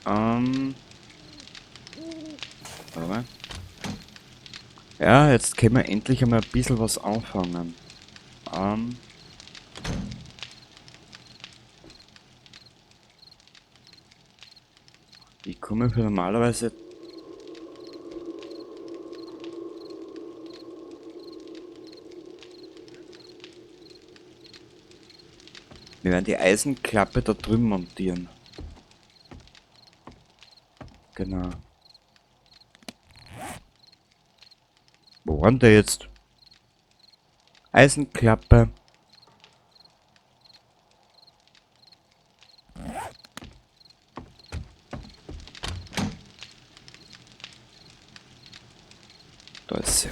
Warte mal. Ja, jetzt können wir endlich einmal ein bisschen was anfangen. Ich komme für normalerweise... Wir werden die Eisenklappe da drüben montieren. Genau. Wo war denn der jetzt? Eisenklappe. Da ist sie.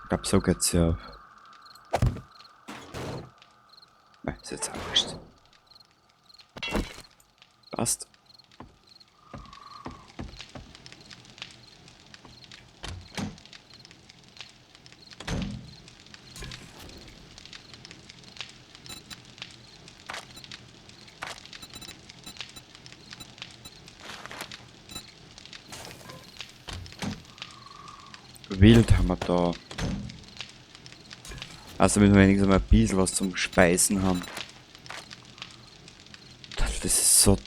Ich glaub, so geht's ja auf. Nein, ist jetzt auch wurscht. Passt. Wild haben wir da. Also müssen wir wenigstens mal ein bisschen was zum Speisen haben. Das ist so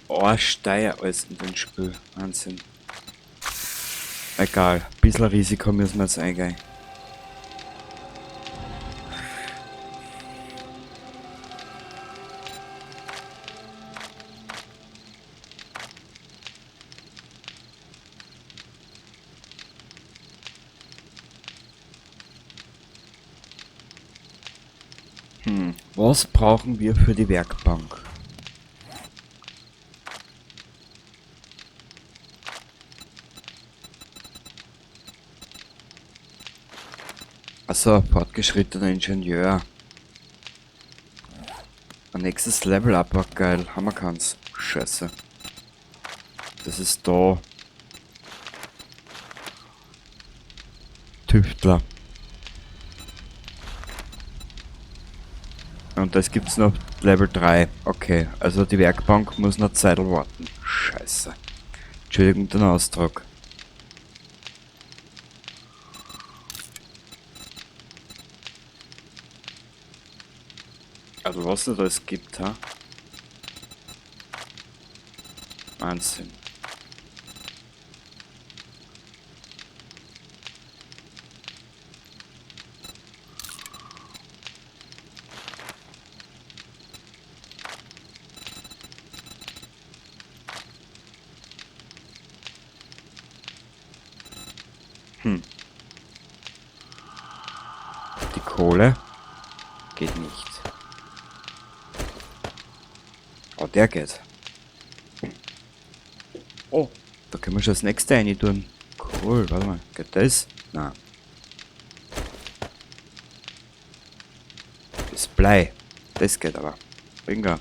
arschteuer alles in dem Spiel. Wahnsinn. Egal, ein bisschen Risiko müssen wir jetzt eingehen. Was brauchen wir für die Werkbank? Achso, fortgeschrittener Ingenieur. Ein nächstes Level Up war geil. Haben wir keins. Scheiße. Das ist da. Tüftler. Und das gibt's noch Level 3. Okay, also die Werkbank muss noch Zeit warten. Scheiße. Entschuldigung den Ausdruck. Also was es da alles gibt, ha? Wahnsinn. Die Kohle geht nicht. Oh, der geht. Oh, da können wir schon das nächste rein tun. Cool, warte mal. Geht das? Nein. Das Blei. Das geht aber. Bingo.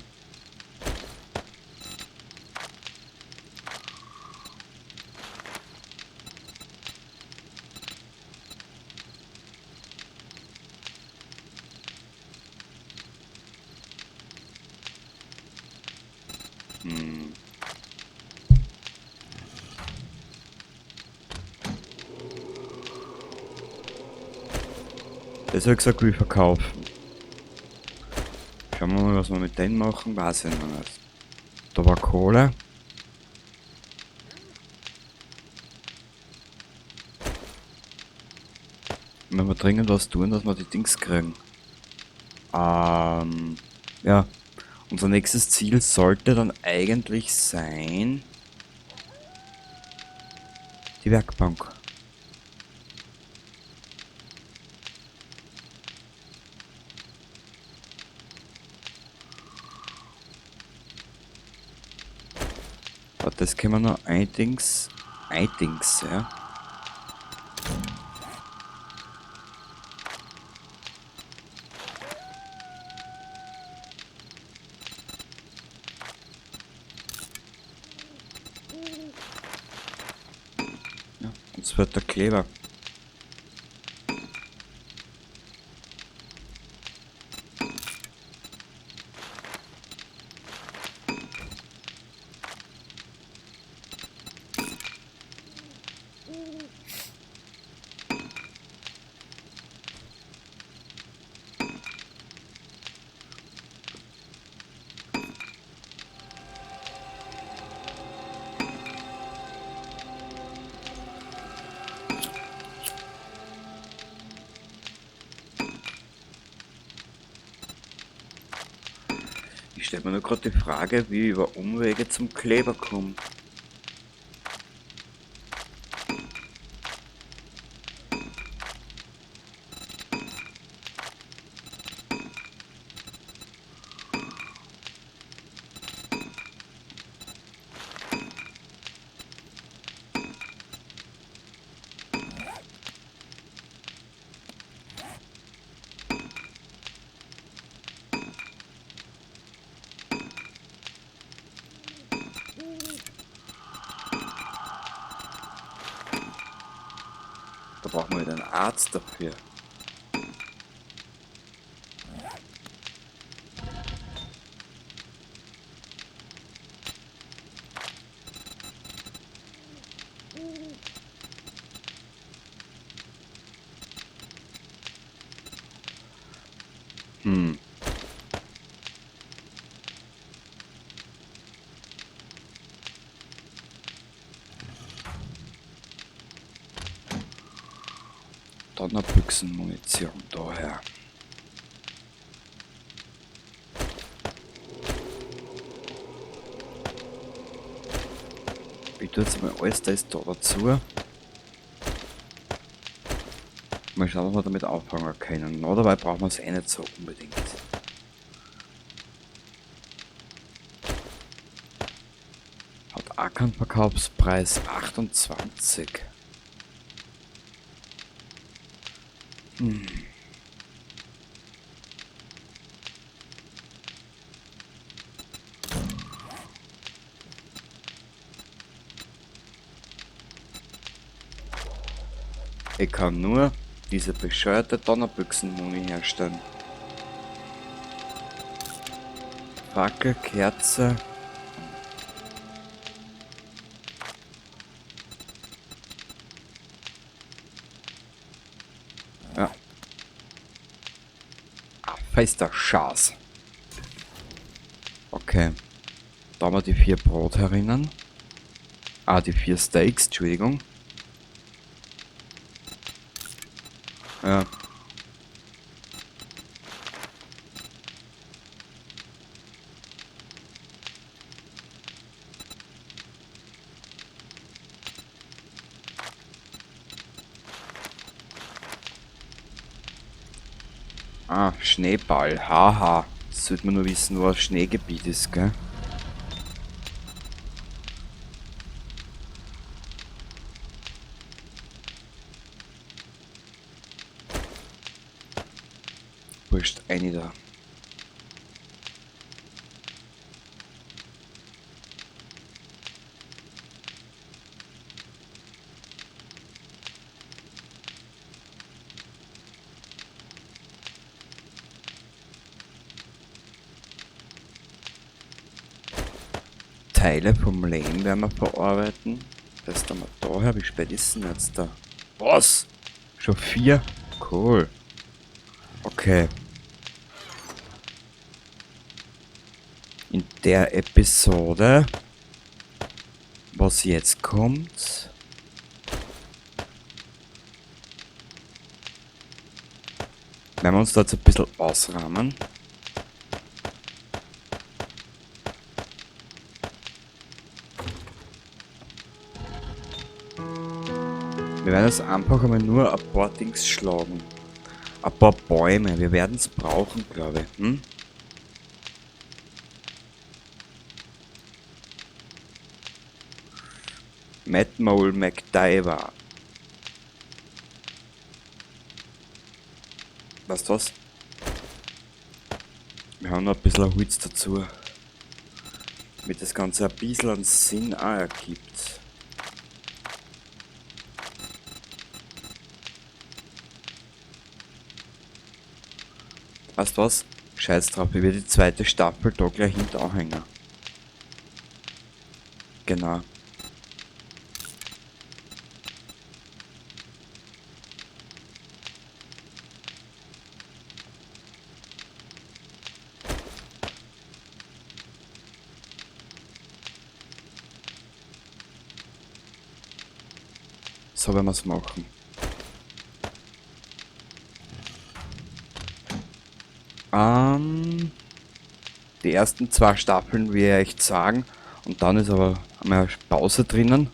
Das hab ich gesagt, wir verkaufen. Schauen wir mal, was wir mit denen machen. Weiß ich noch nicht. Da war Kohle. Wenn wir dringend was tun, dass wir die Dings kriegen. Ja. Unser nächstes Ziel sollte dann eigentlich sein... die Werkbank. Warte, das können wir noch ein Dings, ja. Uns fehlt der Kleber. Ich stelle mir nur gerade die Frage, wie ich über Umwege zum Kleber komme. Da brauchen wir wieder einen Arzt dafür. Donnerbüchsenmunition daher. Ich tue jetzt mal alles das da dazu. Mal schauen, was wir damit anfangen können. Na, dabei brauchen wir es eh nicht so unbedingt. Hat auch keinen Verkaufspreis. 28. Ich kann nur diese bescheuerte Donnerbüchsenmuni herstellen. Fackel, Kerze. Ja. Ah, feister Schaß. Okay. Da haben wir die 4 Brot herinnen. Ah, die 4 Steaks, Entschuldigung. Ja. Ah, Schneeball, haha. Sollte man nur wissen, wo ein Schneegebiet ist, gell? Wurscht, eine da. Teile vom Lehm werden wir verarbeiten. Das da mal daher. Wie spät ist denn jetzt da? Was? Schon 4? Cool. Okay. In der Episode, was jetzt kommt, werden wir uns da jetzt ein bisschen ausrahmen. Wir werden jetzt einfach einmal nur ein paar Dings schlagen. Ein paar Bäume. Wir werden's brauchen, glaube ich. Madmole McDiver. Weißt du was? Wir haben noch ein bisschen Holz dazu. Damit das Ganze ein bisschen einen Sinn auch ergibt. Weißt du was? Scheiß drauf, ich werde die zweite Staffel da gleich hinter anhängen. Genau. So werden wir es machen. Die ersten 2 Staffeln will ich echt sagen. Und dann ist aber einmal Pause drinnen.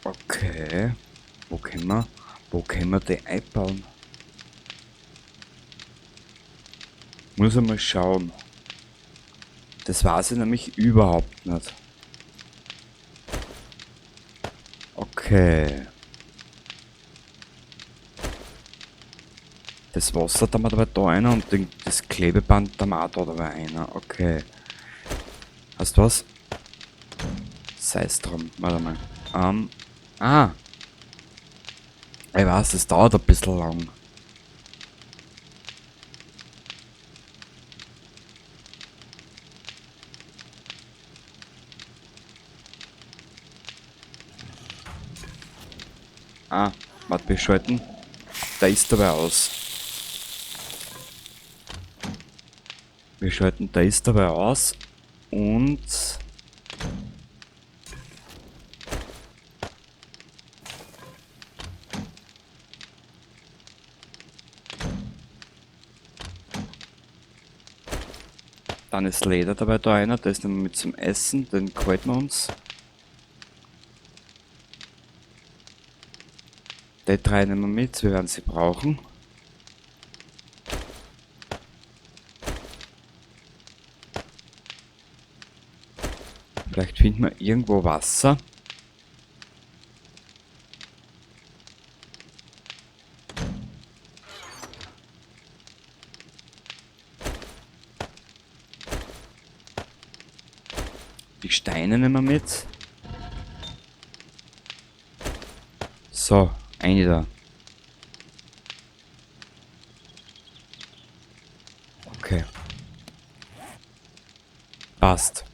Okay. Wo können wir die einbauen? Muss ich mal schauen. Das weiß ich nämlich überhaupt nicht. Okay. Das Wasser da wir dabei da rein und das Klebeband da wir auch da dabei rein. Okay. Weißt du was? Sei's drum. Warte mal. Ich weiß, es dauert ein bisschen lang. Ah, warte, wir schalten. Da ist dabei aus. Wir schalten da ist dabei aus und dann ist Leder dabei da einer, der ist nämlich mit zum Essen, den halten wir uns. Die 3 nehmen wir mit, wir werden sie brauchen. Vielleicht finden wir irgendwo Wasser. Die Steine nehmen wir mit. So, eine da. Okay. Passt.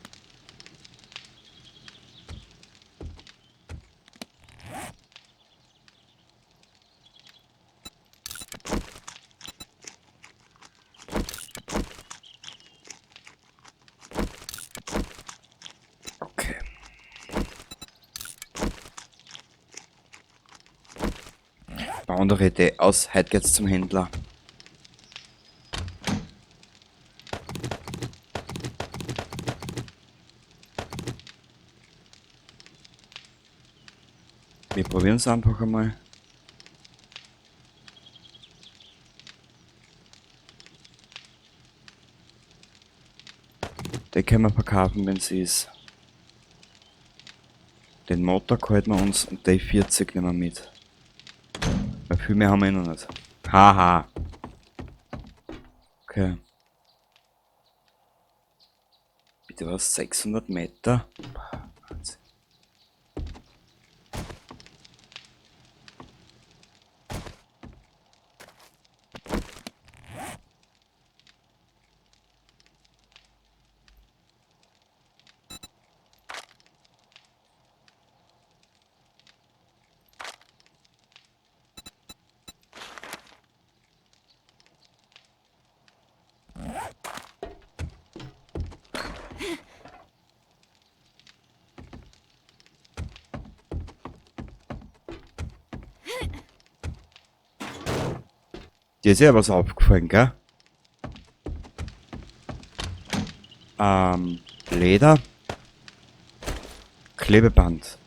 Okay. Andere Idee aus, heute geht's zum Händler. Wir probieren's einfach einmal. Den können wir verkaufen, wenn sie ist. Den Motor halten wir uns und die 40 nehmen wir mit. Weil viel mehr haben wir eh noch nicht. Haha. Okay. Bitte was? 600 Meter? Wahnsinn. Dir ist ja was aufgefallen, gell? Leder. Klebeband.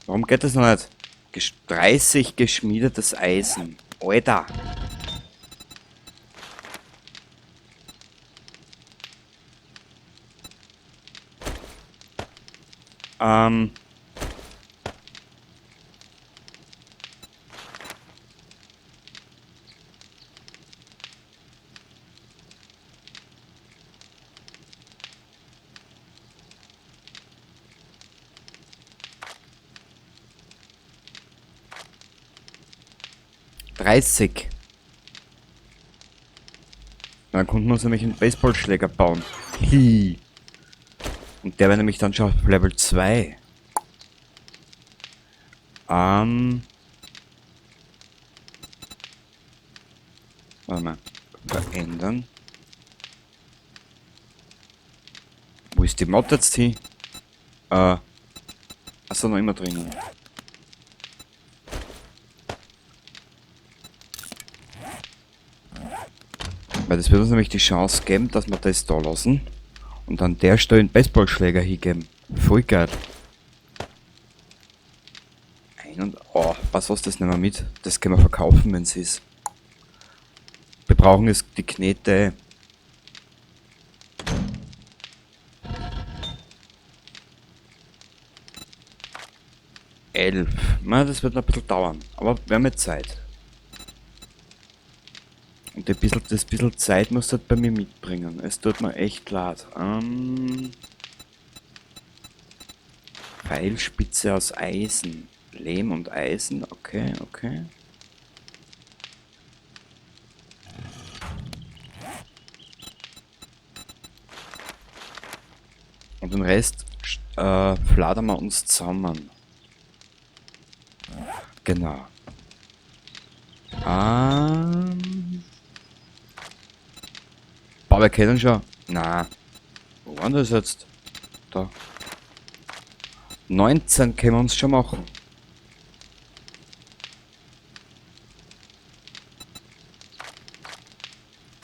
Warum geht das noch nicht? 30 geschmiedetes Eisen. Alter! 30. Dann konnten wir uns nämlich einen Baseballschläger bauen. Hi. Und der wäre nämlich dann schon auf Level 2. Warte mal. Verändern. Wo ist die Mod jetzt hin? Achso, noch immer drinnen. Weil das wird uns nämlich die Chance geben, dass wir das da lassen. Und an der Stelle einen Baseballschläger hingeben. Voll geil. Ein und... Oh, was was, das nehmen wir mit. Das können wir verkaufen, wenn's ist. Wir brauchen jetzt die Knete. 11. Na, das wird noch ein bisschen dauern. Aber wir haben jetzt Zeit. Und das bisschen Zeit musst du halt bei mir mitbringen. Es tut mir echt leid. Pfeilspitze aus Eisen. Lehm und Eisen. Okay, okay. Und den Rest fladern wir uns zusammen. Genau. Boah, wir kennen schon. Na. Wo war denn das jetzt? Da. 19 können wir uns schon machen.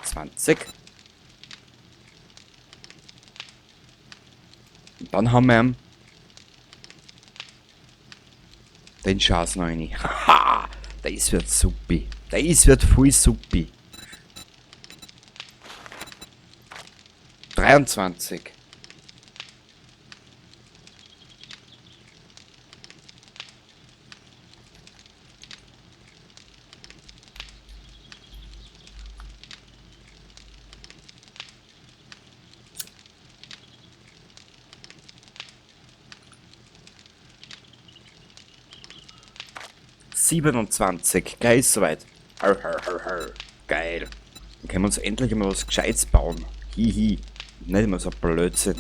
20. Und dann haben wir den Schatz noch rein. Haha! Das wird supi. Das wird voll supi. 23. 27. Gleich ist soweit. Har, har, har, har. Geil. Dann können wir uns endlich einmal was Gescheites bauen. Hihi. Nicht immer so Blödsinn.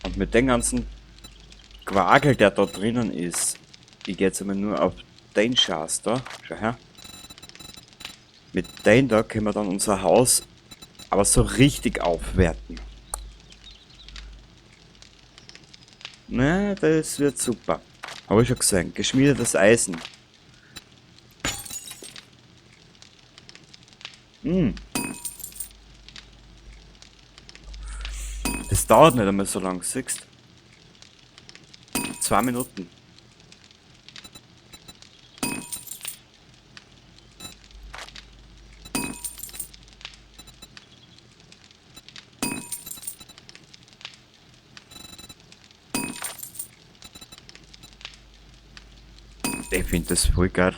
Und mit dem ganzen Quagel, der da drinnen ist, ich geh jetzt einmal nur auf den Schatz da. Schau her. Mit dem da können wir dann unser Haus aber so richtig aufwerten. Na, das wird super. Hab ich schon gesehen. Geschmiedetes Eisen. Das dauert nicht einmal so lang, siehst du? 2 Minuten. Ich find das voll geil.